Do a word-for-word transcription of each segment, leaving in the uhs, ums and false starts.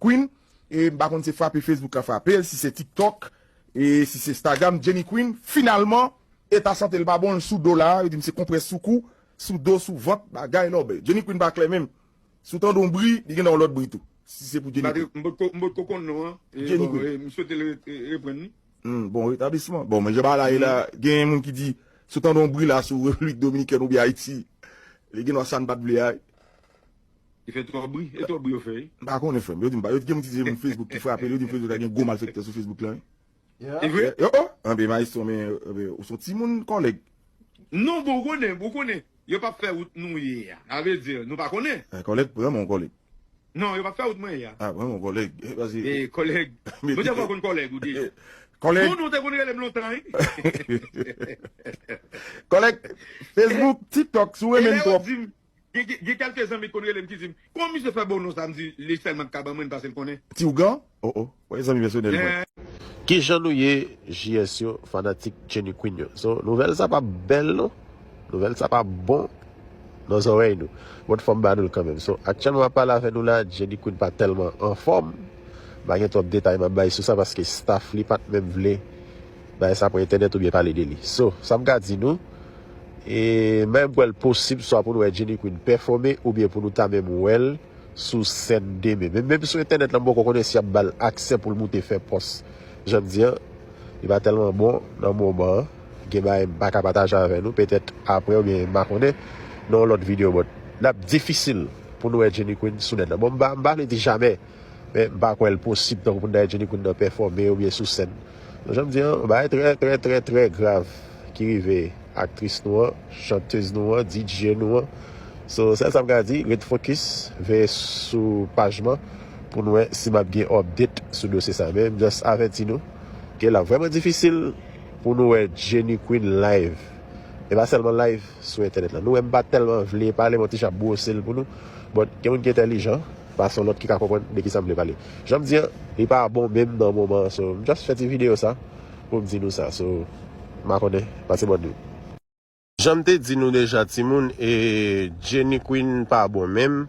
Queen, e m pa konn se frape Facebook la frape l, si se TikTok, e si se Instagram, Jenny Queen, finalman, eta sante l pa bon, l sou do la, yo di m se konprès sou kou, sou do, sou vant, bagay lòbèy. Jenny Queen pa klè menm. Si w tande yon bri, li gen yon lòt bri tou. Si se pou Jenny Queen. M potko konn non an. Jenny Queen. M swete l reprann li. Hmm, bon retablisman. Bon, men jan bagay la ye la, gen moun ki di, si w tande yon bri la sou Repiblik Dominikèn oubyen Ayiti, li gen dwa sa n pa t vle a. Li fè twòp bri. E twòp bri yo fè, wi. M pa konnen, frè m. Yo di m pa. Yo di gen moun ki di se moun Facebook ki frape l. Yo di m Facebook la gen gwo malfektè sou Facebook la, wi. E vre? Yo, oh, anben, maestro, men, anben, ou se yon timoun, kòlèg. Non, bon, ou konnen, ou konnen. Yo p ap fè wout nou ye a. Sa vle di, nou pa konnen. Eh, kòlèg, vrèman, yon kòlèg. Non, yo p ap fè wout mwen ye a. Ah, vrèman, yon kòlèg. Eh, pase. Eh, kòlèg. Mwen te fè w konn kòlèg ou deja. Kòlèg. Bon, nou te konn rele m lontan, wi. Kòlèg, Facebook, TikTok, si w renmen m twòp. Gen, gen, gen kèlke zanmi k konn rele m ki di m, "Kòman misye fè bon non sa?" M di, "Li sèlman k ka ban mwen l pase l konnen." Ti ougan? Oh, oh. Wè zanmi pèsonèl mwen. Kijan nou ye, J S yo, fanatik Jenny Queen yo? So, nouvèl sa pa bèl, non. Nouvèl sa pa bon nan zòrèy nou. Bon, fò m ba nou l kanmenm. So, aktyèlman, m ap pale avè nou la, Jenny Queen pa tèlman anfòm. M pa gen twòp detay m ap bay sou sa, paske staff li pa t menm vle bay sa pran entènèt oubyen pale de li. So, sa m ka di nou, e menm pou l posib, swa pou nou wè Jenny Queen pèfòme, oubyen pou nou ta menm wè l sou sèn demen. Men menm sou entènèt la, m poko konnen si y ap ba l aksè pou l moute fè pòs. Jan m di an, li pa tèlman bon nan moman an. Gen bagay m pa ka pataje avè nou, petèt apre oubyen m pa konnen, nan yon lòt videyo, but l ap difisil pou nou wè Jenny Queen sou nèt la. Bon, m pa, m pa vle di jamè, men m pa kwè l posib tankou pou n ta wè Jenny Queen nan pèfòme oubyen sou sèn. Jan m di an, yon bagay trè, trè, trè, trè grav ki rive aktris nou an, chantèz nou an, D J nou an. So, sèl sa m ka di, ret fokis, veye sou paj mwen pou n wè si m ap gen update sou dosye sa. Men m just avèti nou ke l ap vrèman difisil pou nou wè Jenny Queen live. E pa sèlman live sou entènèt la. Nou wè m pa tèlman vle pale, men ti jan ap bwose l pou nou. But, gen moun ki entèlijan, pase yon lòt ki ka konprann de kisa m vle pale. Jan m di an, li pa bon menm nan moman an. So, m just fè ti videyo sa pou m di nou sa. So, m pa konnen, pase bòn nou. Jan m te di nou deja, timoun, e Jenny Queen pa bon menm.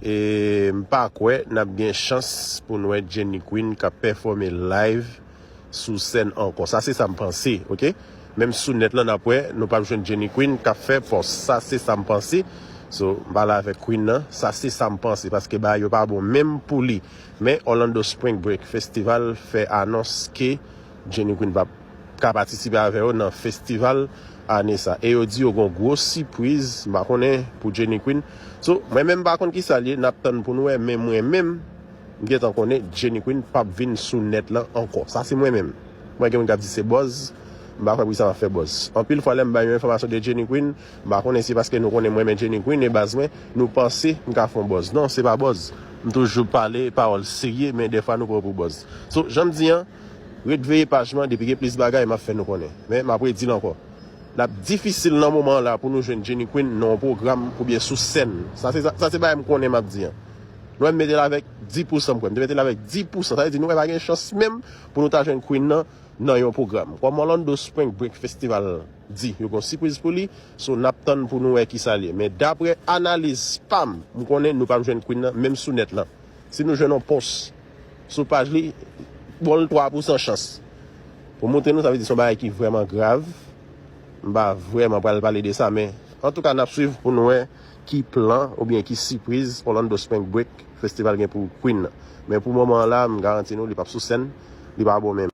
E m pa kwè n ap gen chans pou n wè Jenny Queen k ap pèfòme live sou sèn ankò. Sa se sa m panse, oke? Menm sou nèt lan n ap wè, nou p ap jwenn Jenny Queen k ap fè pòs. Sa se sa m panse. So, m pale avèk Queen nan, sa se sa m panse, paske bagay yo pa bon menm pou li. Men Orlando Spring Break Festival fè anons ke Jenny Queen p ap ka patisipe avè yo nan festival ane sa. E yo di yo gon gwo sipriz, m pa konnen, pou Jenny Queen. So, mwen menm m pa konn kisa l ye, n ap tann pou n wè, men mwen menm, m gentan konnen Jenny Queen p ap vin sou nèt lan ankò. Sa se mwen menm. Mwen gen moun k ap di se buzz, m pa kwè poukisa m ap fè buzz. Anpil fwa lè m bay yon enfòmasyon de Jenny Queen, m pa konnen si paske nou konnen mwen men Jenny Queen e baz mwen, nou panse m ka fè yon buzz. Non, se pa buzz. M toujou pale pawòl serye, men dèfwa nou pran pou buzz. So, jan m di an, ret veye paj mwen, depi gen plis bagay, m ap fè nou konnen. Men, m ap redi l ankò. L ap difisil nan moman an la pou nou jwenn Jenny Queen nan yon pwogram oubyen sou sèn. Sa se, sa se bagay m konnen m ap di an. Nou wè m mete l avèk dis pousan m kwè. M te mete l avèk dis pousan. Sa vle di nou wè pa gen chans menm pou nou ta jwenn Queen nan, nan yon pwogram. Kòm Orlando Spring Break Festival di, yo gon sipriz pou li, so n ap tann pou nou wè kisa l ye. Men daprè analiz pa m, m konnen nou p ap jwenn Queen nan, menm sou nèt lan. Si nou jwenn yon pòs sou paj li, ba l twa pousan chans pou montre nou, sa vle di se yon bagay ki vrèman grav. M pa vrèman pral pale de sa, men antouka, n ap swiv pou n wè ki plan oubyen ki sipriz Orlando Spring Break Festival gen pou Queen nan. Men pou moman an la, m garanti nou, li p ap sou sèn, li pa bon menm.